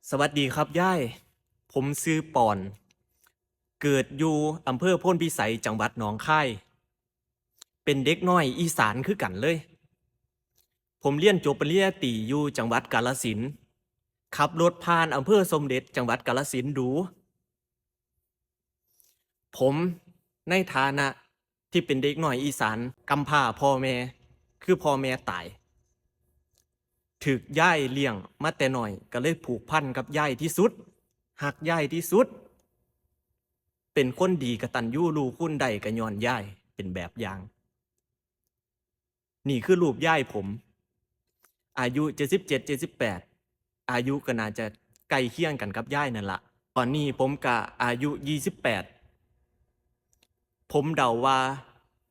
ສະຫວັດດີຄັບຍາຍ, ຜົມຊື່ປອນ, ເກີດຢູ່ອຳເພີໂພນພິໄສ ຈັງຫວັດໜອງຄາຍ, ເປັນເດັກນ້ອຍອີສານຄືກັນເລີຍ. ຜົມຮຽນຈົບປະລິນຍາຕີຢູ່ຈັງຫວັດກາລະສິນ, ຂັບລົດຜ່ານອຳເພີສົມເດັດ ຈັງຫວັດກາລະສິນດູ. ຜົມໃນຖານະທີ່ເປັນເດັກນ້ອຍອີສານກຳພ້າພໍ່ແມ່, ຄືພໍ່ແມ່ຕາຍ, ຖືກຍາຍລ້ຽງມາແຕ່ນ້ອຍ, ກໍເລີຍຜູກພັນກັບຍາຍທີ່ສຸດ, ຮັກຍາຍທີ່ສຸດ, ເປັນຄົນດີກະຕັນຍູຮູ້ຄຸນໄດ້ກໍຍ້ອນຍາຍເປັນແບບຢ່າງ. ນີ້ຄືຮູບຍາຍຜົມ, ອາຍຸເຈັດສິບເຈັດ ເຈັດສິບແປດ, ອາຍຸກໍໜ້າຈະໃກ້ຄຽງກັນກັບຍາຍນັ້ນລະ. ຕອນນີ້ຜົມກະອາຍຸຊາວແປດ, ຜົມເດົາວ່າ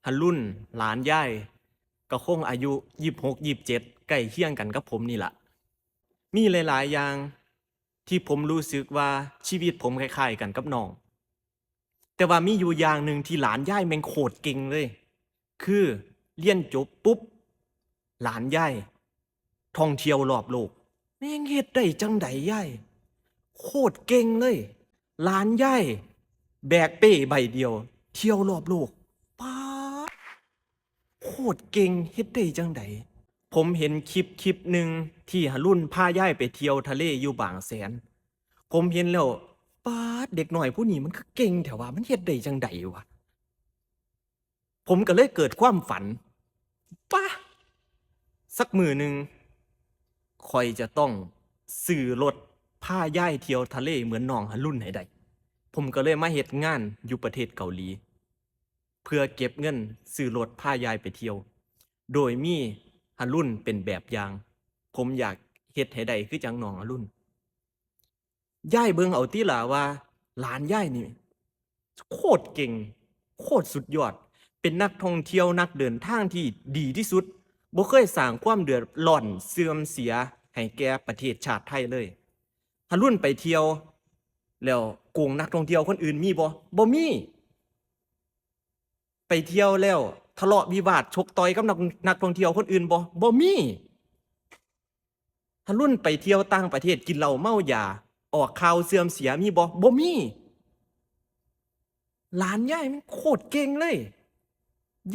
ຫະລຸນ ຫຼານຍາຍ ກໍຄົງອາຍຸຊາວຫົກ ຊາວເຈັດ ໃກ້ຄຽງກັນກັບຜົມນີ້ລະ. ມີຫຼາຍໆຢ່າງທີ່ຜົມຮູ້ສຶກວ່າຊີວິດຜົມຄ້າຍໆກັນກັບນ້ອງ. ແຕ່ວ່າມີຢູ່ຢ່າງໜຶ່ງທີ່ຫຼານຍາຍແມ່ງໂຄດເກັ່ງເລີຍ, ຄືລຽນຈົບປຸບ ຫຼານຍາຍທ່ອງທ່ຽວລອບໂລກ. ແມ່ງເຮັດໄດ້ຈັ່ງໃດຍາຍ? ໂຄດເກັ່ງເລີຍ. ຫຼານຍາຍແບກເປ້ໃບດຽວທ່ຽວລອບໂລກ. ປາດ! ໂຄດເກັ່ງ, ເຮັດໄດ້ຈັ່ງໃດ? ຜົມເຫັນຄລິບຄລິບໜຶ່ງທີ່ຫະລຸນພາຍາຍໄປທ່ຽວທະເລຢູ່ບາງແສນ. ຜົມເຫັນແລ້ວ, ປາດ, ເດັກນ້ອຍຜູ້ນີ້ມັນຄືເກັ່ງແທ້ວະ, ມັນເຮັດໄດ້ຈັ່ງໃດວະ? ຜົມກໍເລີຍເກີດຄວາມຝັນ, ປະ, ສັກມື້ໜຶ່ງຂ້ອຍຈະຕ້ອງຊື້ລົດພາຍາຍທ່ຽວທະເລເໝືອນນ້ອງຫະລຸນໃຫ້ໄດ້. ຜົມກໍເລີຍມາເຮັດງານຢູ່ປະເທດເກົາຫຼີ ເພື່ອເກັບເງິນຊື້ລົດພາຍາຍໄປທ່ຽວ, ໂດຍມີຫະລຸນເປັນແບບຢ່າງ. ຜົມຢາກເຮັດໃຫ້ໄດ້ຄືຈັ່ງນ້ອງຫະລຸນ. ຍາຍເບິ່ງເອົາຕິລະວ່າຫຼານຍາຍນີ້ໂຄດເກັ່ງ, ໂຄດສຸດຍອດ, ເປັນນັກທ່ອງທ່ຽວນັກເດີນທາງທີ່ດີທີ່ສຸດ, ບໍ່ເຄີຍສ້າງຄວາມເດືອດຮ້ອນເສື່ອມເສຍໃຫ້ແກ່ປະເທດຊາດໄທເລີຍ. ຫະລຸນໄປທ່ຽວແລ້ວໂກງນັກທ່ອງທ່ຽວຄົນອື່ນມີບໍ່? ບໍ່ມີ. ໄປທ່ຽວແລ້ວທະເລາະວິວາດຊົກຕ່ອຍກັບນັກ, ນັກທ່ອງທ່ຽວຄົນອື່ນບໍ່? ບໍ່ມີ. ຫະລຸນໄປທ່ຽວຕ່າງປະເທດກິນເຫຼົ້າເມົາຢາ ອອກຂ່າວເສື່ອມເສຍມີບໍ່? ບໍ່ມີ. ຫຼານຍາຍມັນໂຄດເກັ່ງເລີຍ.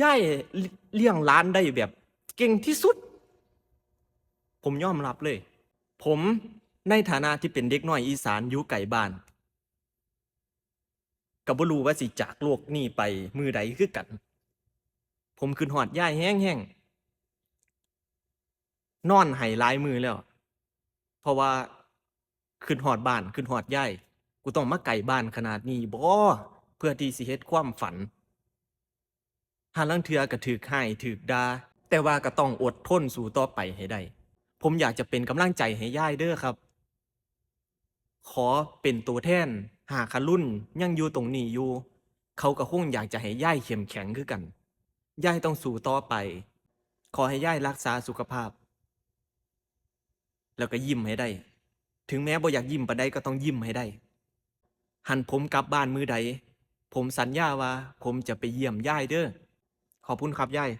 ຍາຍລ້ຽງຫຼານໄດ້ແບບເກັ່ງທີ່ສຸດ. ຜົມຍອມຮັບເລີຍ. ຜົມໃນຖານະທີ່ເປັນເດັກນ້ອຍອີສານຢູ່ໃກ້ບ້ານ, ກໍບໍ່ຮູ້ວ່າຊິຈາກໂລກນີ້ໄປມື້ໃດຄືກັນ. ຜົມຄິດຮອດຍາຍແຮງໆ, ນອນໄຫ້ຫຼາຍມື້ແລ້ວ, ເພາະວ່າຄິດຮອດບ້ານ, ຄິດຮອດຍາຍ. ກູຕ້ອງມາໃກ້ບ້ານຂະໜາດນີ້ບໍ ເພື່ອທີ່ຊິເຮັດຄວາມຝັນ? ຫາລາງເທື່ອກໍຖືກຮ້າຍ, ຖືກດ່າ, ແຕ່ວ່າກໍຕ້ອງອົດທົນສູ້ຕໍ່ໄປໃຫ້ໄດ້. ຜົມຢາກຈະເປັນກຳລັງໃຈໃຫ້ຍາຍເດີຄັບ. ຂໍເປັນໂຕແທນ, ຫາກຫະລຸນຍັງຢູ່ຕົງນີ້ຢູ່, ເຂົາກໍຄົງຢາກຈະໃຫ້ຍາຍເຂັ້ມແຂງຄືກັນ. ຍາຍຕ້ອງສູ້ຕໍ່ໄປ. ຂໍໃຫ້ຍາຍຮັກສາສຸຂະພາບ ແລ້ວກໍຍິ້ມໃຫ້ໄດ້. ເຖິງແມ້ບໍ່ຢາກຍິ້ມປານໃດກໍຕ້ອງຍິ້ມໃຫ້ໄດ້. ຄັນຜົມກັບບ້ານມື້ໃດ, ຜົມສັນຍາວ່າຜົມຈະໄປຢ້ຽມຍາຍເດີ. ຂອບຄຸນຄັບຍາຍ.